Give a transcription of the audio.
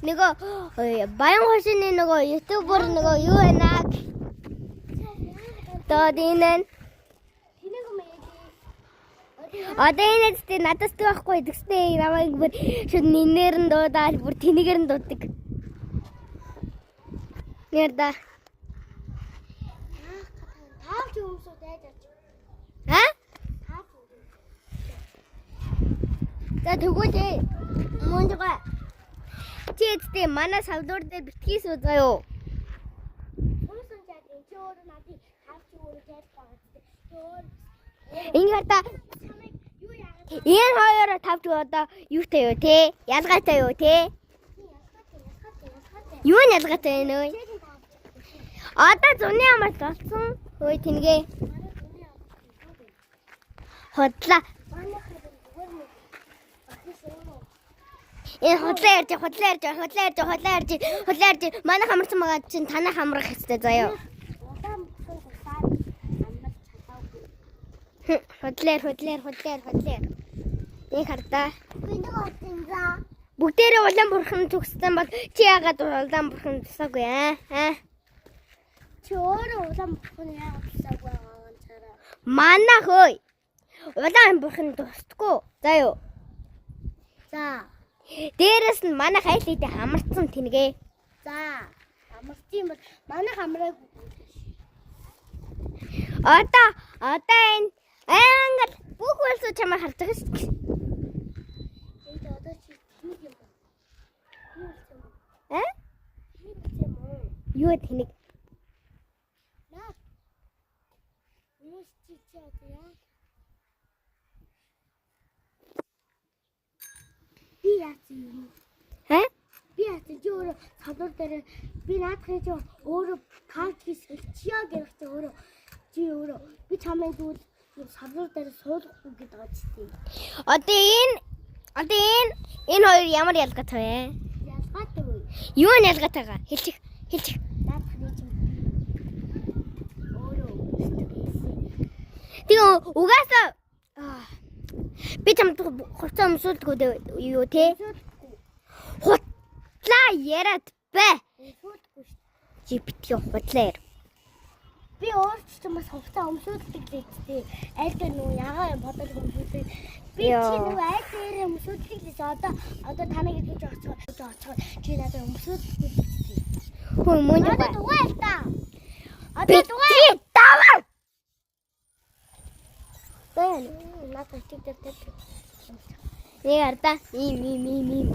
Нөгөө Баян хошины нөгөө ютубер нөгөө юу байна? Доод энэ Тэнэг юм ээ. Одоо энэ зү надаас дүү байхгүй тэгснэ намайг бүр шууд нинээр нь дуудаал бүр тэнэгээр нь дуудаг. Нэр да. Таавч өмсөө дайж авч. А? Таавч. За тэгвэл мунжгаа. Чи эцтэй манай савдуур дээр битгий суу заяо. Өмсөн чад энэ чи өөрөө надыг таавч өөрөө дайж байгаа. Чи өөр Ингэ хата чамайг юу яагаад энэ хоёроо тавч одоо юутай юу те? Ялгаатай юу те? ялгаатай ялгаатай ялгаатай. Юу нь ялгаатай вэ нөө? Чи таавч. Одоо зуны амар болсон. Хөөе тэнгээ. Манай зуны амар. Худлаа. Манай харин зүгээр нэг бахис юм уу? Энэ худлаа ярьж, худлаа ярьж, худлаа ярьж, худлаа ярьж, худлаа ярьж. Манай хамарсан байгаа чинь танай хамрах хэвчтэй заяа. Улаан бүхэн тусаад амарч чадаагүй. Худлаар, худлаар, худлаар, худлаар. Нэг хардаа. Би нэг утсан за. Бүгдээрээ улаан бурхан төгссөн бол чи яагаад улаан бурхан тусаагүй аа? Аа? Чи өөрөө улаан бүхэн яагаад тусаагүй байгаа ганцаараа. Манай хөөе. Улаан бурхан тусдаггүй. За юу. За. Дээрэс нь манай хайл хийдэ хамарцсан тэнгээ. За. Амарч юм бол манайх амраагүй. Одоо энэ ангал бүх улсууд чамайг харж байгаа шүү дээ. Энд одоо чи тэнэг юм уу? Юу болсон юм бэ? Аа? Тэнэг болсон юм уу? Юу тэнэг? Наа. Юу чи чи одоо яа? Би яасан юм? Аа? Би яасан чи өөрөө савлуур дээр би наадахын чи өөрөө таавч хийж сольчиё гэх чи өөрөө чи өөрөө би чамайг тэгвэл юм савлуур дээр суулгахгүй гэдэг байгаа ч тийм. Одоо энэ хоёр ямар ялгаатай вэ? Ялгаатай үе. Юу нь ялгаатайгаа? Хэлчих. Хэлчих. Наадахны чи өөрөө өсдөг гэсэн. Тэгээ угаасаа аа, би чамд хувцас өмсүүлдэггүй дээ юу те? Өмсүүлэхгүй. Хутлаа яриад бай. Өмсүүлэхгүй шүү. Чи битгий хутлаа яар. Би өөр ч юм бас хувцас өмсүүлдэг л ээ. Аль дээр нүү ягаа юм бодол өмсүүлдэг. Би чи Йоо. нөгөө аль дээр өмсүүлдэг лээс одоо таныг гэж оцгоо оцгоо чи надад өмсүүлдэг л ээ. Хөө мөн Одоо дугаа л та. Одоо дугаа. Битгий даваа. Байна. Надад чиг дээр тавь. Нэг ардаа ийм ийм ийм ийм.